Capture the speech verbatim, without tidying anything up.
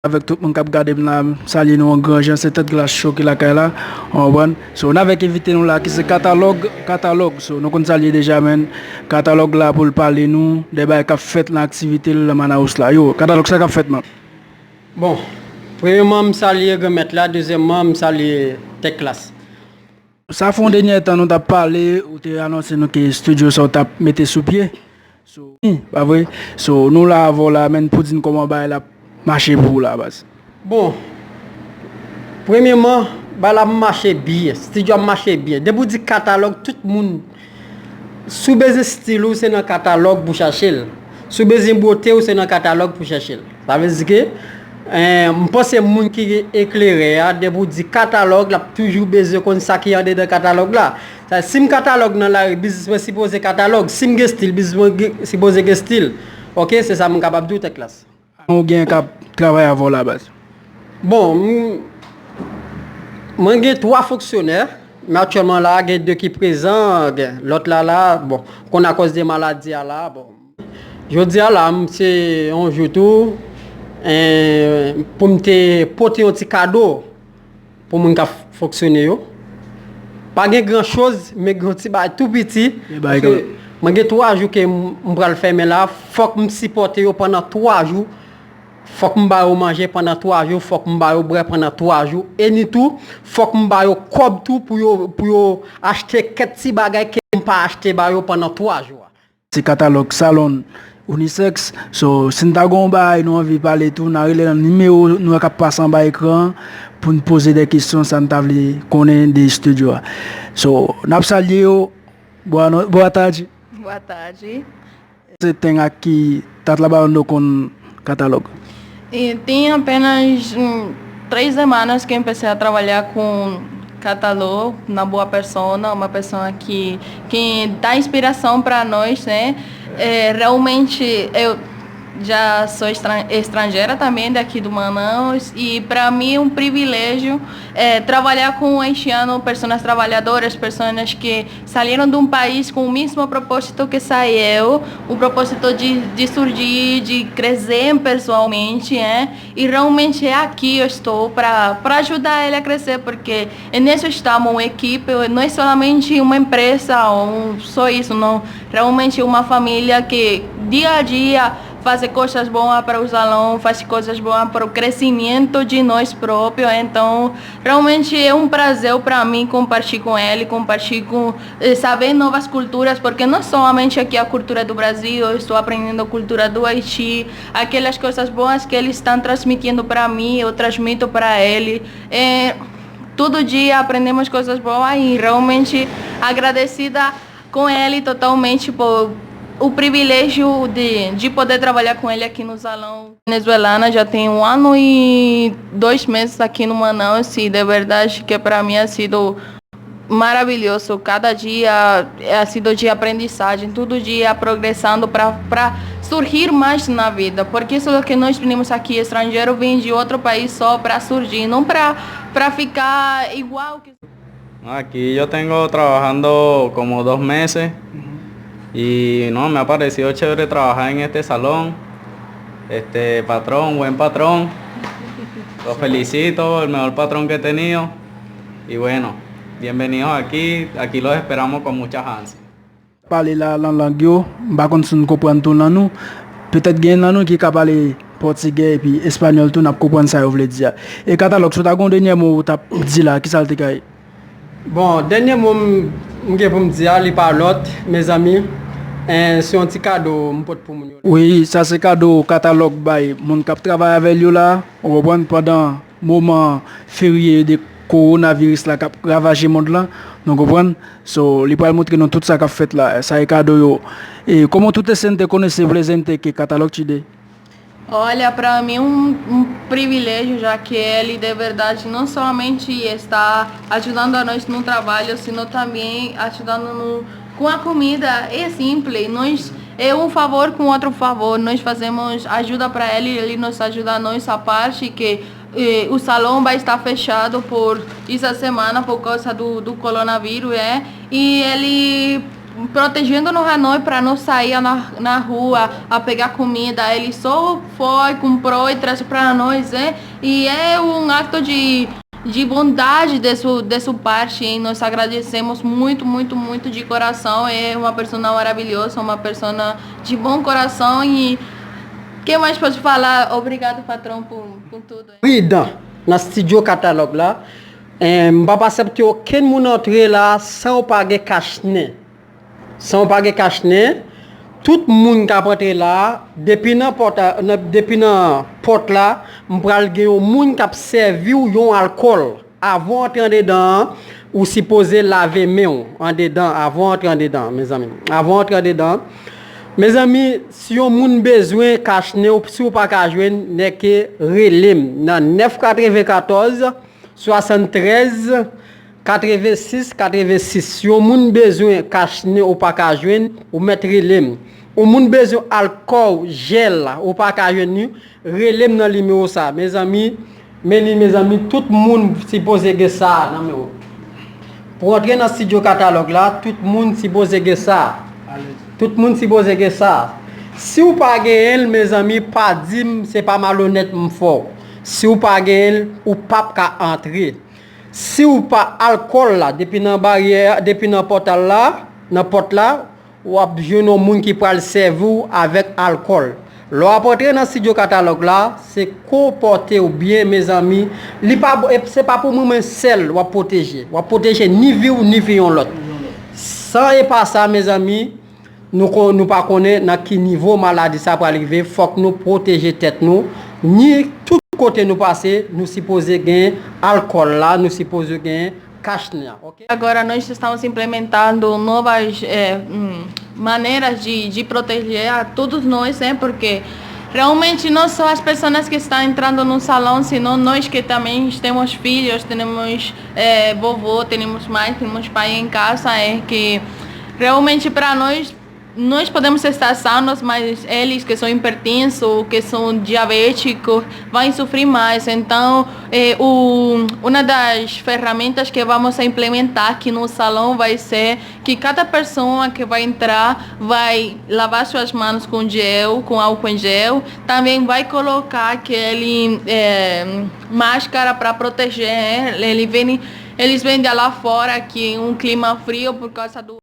Avèk tout moun k ap gade m la, m salye nou an gran jan, se Tèt Glas Show ki lakay la, w konprann? So, n avèk envite nou la, ki se Katalòg, Katalòg. So, nou konn sa l ye deja, men Katalòg la pou l pale nou de bagay k ap fèt nan aktivite l nan Manaus la. Yo, Katalòg, sa k ap fèt, man? Bon, premyèman, m salye Granmèt la, dezyèmman, m salye Tèt Glas. Sa fè yon dènye tan nou t ap pale, ou te anonse nou ke estidyo sa w t ap mete sou pye. So, wi, pa vre? So, nou la avè w la, men pou di n kòman bagay la ap mache pou ou la, baz. Bon, premyèman, bagay la ap mache byen, estidyo ap mache byen. Depi w di Katalòg, tout moun, si w bezwen estil ou, se nan Katalòg pou w chache l. Si w bezwen bwote w, se nan Katalòg pou w chache l. Sa vle di ke, eh, m panse moun ki eklere a, depi w di Katalòg, l ap toujou bezwen konn sa ki andedan Katalòg la. Sa, si m Katalòg nan lari, biznis mwen sipoze Katalòg. Si m gen estil, biznis mwen gen, sipoze gen estil. Oke, se sa m kapab di w, Tèt Glas. Ou gen k ap travay avè w la, baz? Bon, m, mwen gen twa fonksyonè, men aktyèlman la, gen de ki prezan, gen lòt la la, bon, konn akòz de maladi a la, bon. Jodi a la, m, se yon jou tou, eh, pou m te pote yon ti kado pou moun k ap fonksyone yo. Pa gen gran choz, men gen yon ti bagay tou piti. Gen bagay kanmenm. Paske mwen gen twa jou ke m, m pral fèmen la, fòk m sipòte yo pandan twa jou. Fòk m ba yo manje pandan twa jou, fòk m ba yo bwè pandan twa jou. E ni tou, fòk m ba yo kòb tou pou yo, pou yo achte kèk ti bagay ke m pa achte ba yo pandan twa jou a. Se Katalòg Salon Unisex. So, si n ta gen yon bagay nou anvi pale tou, n a rele nan nimewo nou wè k ap pase anba ekran an pou n poze de kesyon, sa n ta vle konnen de estidyo a. So, n ap salye yo. Boa no-, boa tarde. Boa tarde. Você tem aqui, tá trabalhando com Katalòg? E tem apenas, hum, três semanas que eu comecei a trabalhar com Katalòg, na Boa Persona, uma pessoa que, que dá inspiração para nós, né? É, realmente, eu já sou estran-, estrangeira também, daqui do Manaus, e para mim é um privilégio, é, trabalhar com haitiano, pessoas trabalhadoras, pessoas que saíram de um país com o mesmo propósito que saí eu, o propósito de, de surgir, de crescer pessoalmente, né? E realmente é aqui eu estou para para ajudar ele a crescer, porque é necessário uma equipe, não é somente uma empresa ou só isso, não. Realmente é uma família que dia a dia faz coisas boas para o salão, faz coisas boas para o crescimento de nós próprios. Então, realmente é um prazer para mim compartilhar com ele, compartilhar com, eh, saber novas culturas, porque não somente aqui a cultura do Brasil, eu estou aprendendo a cultura do Haiti, aquelas coisas boas que eles estão transmitindo para mim, eu transmito para ele. É, todo dia aprendemos coisas boas e realmente agradecida com ele totalmente por o privilégio de, de poder trabalhar com ele aqui no salão. Venezuelana, já tem um ano e dois meses aqui no Manaus e de verdade que para mim ha sido maravilhoso. Cada dia ha sido de aprendizagem, todo dia progressando para para surgir mais na vida. Porque isso é o que nós venimos aqui, estrangeiro, vem de outro país só para surgir, não para para ficar igual que Aquí yo tengo trabajando como dos meses y no, me ha parecido chévere trabajar en este salón. Este patrón, buen patrón. Lo felicito, el mejor patrón que he tenido. Y bueno, bienvenidos aquí. Aquí los esperamos con muchas ansias. Pale la nan lang yo, m pa konn si n konprann tou nan nou. Petèt gen nan nou ki ka pale pòtigè epi espanyòl tou, n ap konprann sa yo vle di a. E Katalòg, si w ta gen yon dènye mo ou t ap di la, kisa l te ka ye? Bon, dènye mo m, m gen pou m di a, li pa lòt, mezanmi, en, se yon ti kado m pote pou moun yo. Wi, sa se kado Katalòg bay moun k ap travay avè l yo la, ou konprann, pandan moman ferye de kowonaviris la k ap ravaje mond lan, nou konprann? So, li pral montre nou tout sa k ap fèt la, sa e kado yo. E como tu te sentes con ese presente que Katalòg te deu? Olha, para mim é um, um privilégio, já que ele de verdade não somente está ajudando a nós no trabalho, sino também ajudando no, com a comida. É simples, nós é um favor com outro favor. Nós fazemos ajuda para ele, ele nos ajuda a nós a parte que eh, o salão vai estar fechado por essa semana por causa do, do coronavírus, é. E ele protegendo-nos a nós para não sair na, na rua a pegar comida. Ele só foi, comprou e trouxe para nós, né? E é um acto de, de bondade de sua, de sua parte, hein? Nós agradecemos muito, muito, muito de coração. É uma pessoa maravilhosa, uma pessoa de bom coração. E que mais posso falar? Obrigado, patrão, por, por tudo, hein? Pridan nan estidyo Katalòg la. Eh, m p ap aksepte okenn moun antre la san ou pa gen kachnen. San ou pa gen kachnen, tout moun k ap antre la, depi nan pòt, a- nan- depi nan pòt la, m pral gen yon moun k ap sèvi w yon alkòl. Avan w antre andedan an, ou sipoze lave men w andedan, avan w antre andedan, mezanmi. Avan w antre andedan, mezanmi, si yon moun bezwen kachnen, ou- si w pa ka jwenn, nèke rele m nan nèf katrevenkatòz, swasanntrèz, katrevensis, katrevensis. Si yon moun bezwen kachnen ou pa ka jwenn, ou mèt rele m. Yon moun bezwen alkòl, jèl, ou pa ka jwenn li, rele m nan nimewo sa. Mezanmi, men li, mezanmi, tout moun sipoze gen sa nan men yo. Pou antre nan estidyo Katalòg la, tout moun sipoze gen sa. Tout moun sipoze gen sa. Si w pa genyen l, mezanmi, pa di m se pa malonèt m fè w. Si w pa genyen l, ou p ap ka antre. Si w pa alkòl la, depi nan baryè, depi nan pòtal la, nan pòt la, w ap jwenn yon moun ki pral sèvi w avèk alkòl. Lè w ap antre nan estidyo Katalòg la, se konpòte w byen, mezanmi. Li pa, e se pa pou mwen sèl w ap pwoteje. W ap pwoteje ni vi w, ni vi yon lòt. San e pa sa, mezanmi, nou, kon- nou pa konnen nan ki nivo maladi sa pral rive. Fòk nou pwoteje tèt nou. Ni tout kote nou pase, nou sipoze gen alkòl la, nou sipoze gen kachnen an, ok? Agora nós estamos implementando novas eh, hum, maneiras de, de proteger a todos nós, né? Porque realmente não só as pessoas que estão entrando no salão, senão nós que também temos filhos, temos eh, vovô, temos mãe, temos pai em casa, é que realmente para nós nós podemos estar sanos, mas eles que são hipertensos, que são diabéticos, vão sofrer mais. Então, eh, o, uma das ferramentas que vamos implementar aqui no salão vai ser que cada pessoa que vai entrar vai lavar suas mãos com gel, com álcool em gel, também vai colocar aquele eh, máscara para proteger. Ele vem, eles vendem lá fora aqui um clima frio por causa do